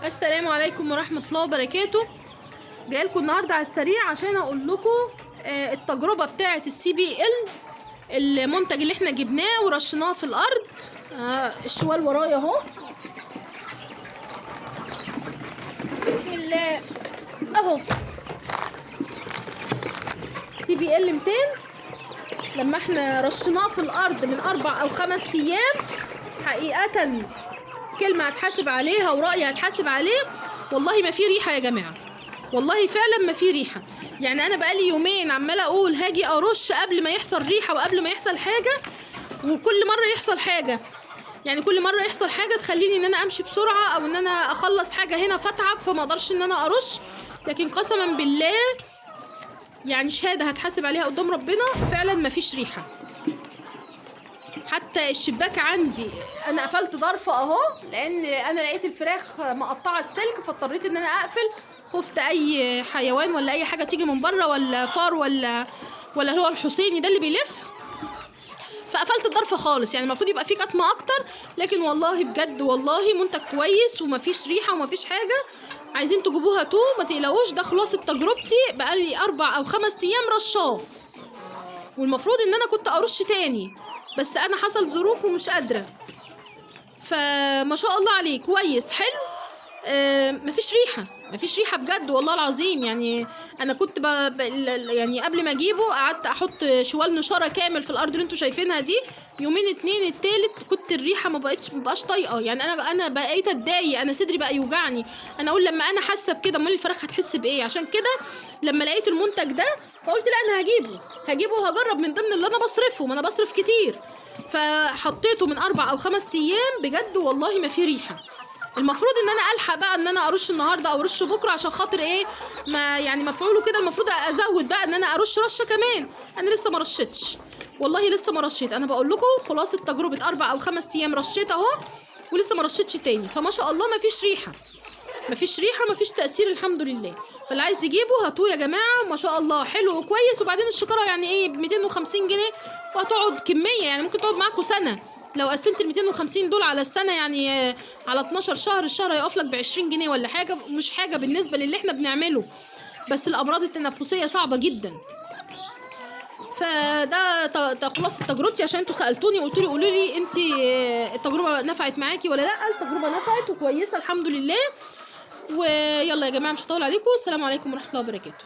السلام عليكم ورحمة الله وبركاته. جايلكم النهاردة على السريع عشان اقول لكم التجربة بتاعة CBL، المنتج اللي احنا جبناه ورشناه في الارض. الشوال ورايا اهو، بسم الله اهو. CBL 200 لما احنا رشناه في الارض من 4 او 5 ايام، حقيقة كلمة هتحاسب عليها ورأي هتحاسب عليه، والله ما في ريحة يا جماعة، والله فعلا ما في ريحة. يعني انا بقالي يومين عمالة اقول هاجي ارش قبل ما يحصل ريحة وقبل ما يحصل حاجة، وكل مرة يحصل حاجة، يعني كل مرة يحصل حاجة تخليني ان انا امشي بسرعة او ان انا اخلص حاجة هنا فاتعب، فما اقدرش ان انا ارش. لكن قسما بالله يعني شهادة هتحاسب عليها قدام ربنا، فعلا ما فيش ريحة. حتى الشباك عندي انا قفلت ضرفه اهو، لان انا لقيت الفراخ مقطعه السلك، فاضطريت ان انا اقفل، خفت اي حيوان ولا اي حاجة تيجي من بره، ولا فار ولا هو الحسيني ده اللي بيلف، فقفلت الضرفه خالص. يعني المفروض يبقى فيه كتمه اكتر، لكن والله بجد والله منتج كويس ومفيش ريحه ومفيش حاجة. عايزين تجيبوها تو ما تقلقوش، ده خلاصه تجربتي، بقالي 4 او 5 ايام رشاه، والمفروض ان انا كنت ارش تاني، بس انا حصل ظروف ومش قادرة. فما شاء الله عليه كويس حلو، مفيش ريحه، مفيش ريحه بجد والله العظيم. يعني انا كنت يعني قبل ما اجيبه قعدت احط شوال نشاره كامل في الارض اللي انتوا شايفينها دي، يومين اتنين التالت كنت الريحة ما بقاش طايقة. يعني انا بقيت اتضايق، انا صدري بقى يوجعني، انا اقول لما انا حاسه بكده امال الفراخ هتحس بايه؟ عشان كده لما لقيت المنتج ده فقلت لا انا هجيبه وهجرب من ضمن اللي انا بصرفه، ما انا بصرف كتير. فحطيته من 4 او 5 ايام بجد والله ما في ريحه. المفروض ان انا الحق بقى ان انا ارش النهارده او ارش بكره، عشان خاطر ايه، ما يعني مفعوله كده، المفروض ازود بقى ان انا ارش رشه كمان. انا لسه ما رشيتش والله، لسه ما رشيت. انا بقول لكم خلاصه تجربه 4 او 5 ايام رشيت اهو، ولسه ما رشيتش تاني. فما شاء الله ما فيش ريحه، ما فيش ريحه، ما فيش تاثير الحمد لله. فاللي عايز يجيبه هاتوه يا جماعة، ما شاء الله حلو وكويس. وبعدين الشكاره يعني ايه ب 250 جنيه، وهتقعد كمية، يعني ممكن تقعد معاكم سنة. لو قسمت ال 250 دول على السنة، يعني على 12 شهر، الشهر هيقف لك ب 20 جنيه ولا حاجة، مش حاجة بالنسبة للي احنا بنعمله. بس الامراض التنفسية صعبة جدا. فده خلاصه تجربتي، عشان انتوا سالتوني وقلتوا لي قولوا لي انت التجربة نفعت معاكي ولا لا. التجربة نفعت وكويسة الحمد لله. ويلا يا جماعة مش هطول عليكم، السلام عليكم ورحمة الله وبركاته.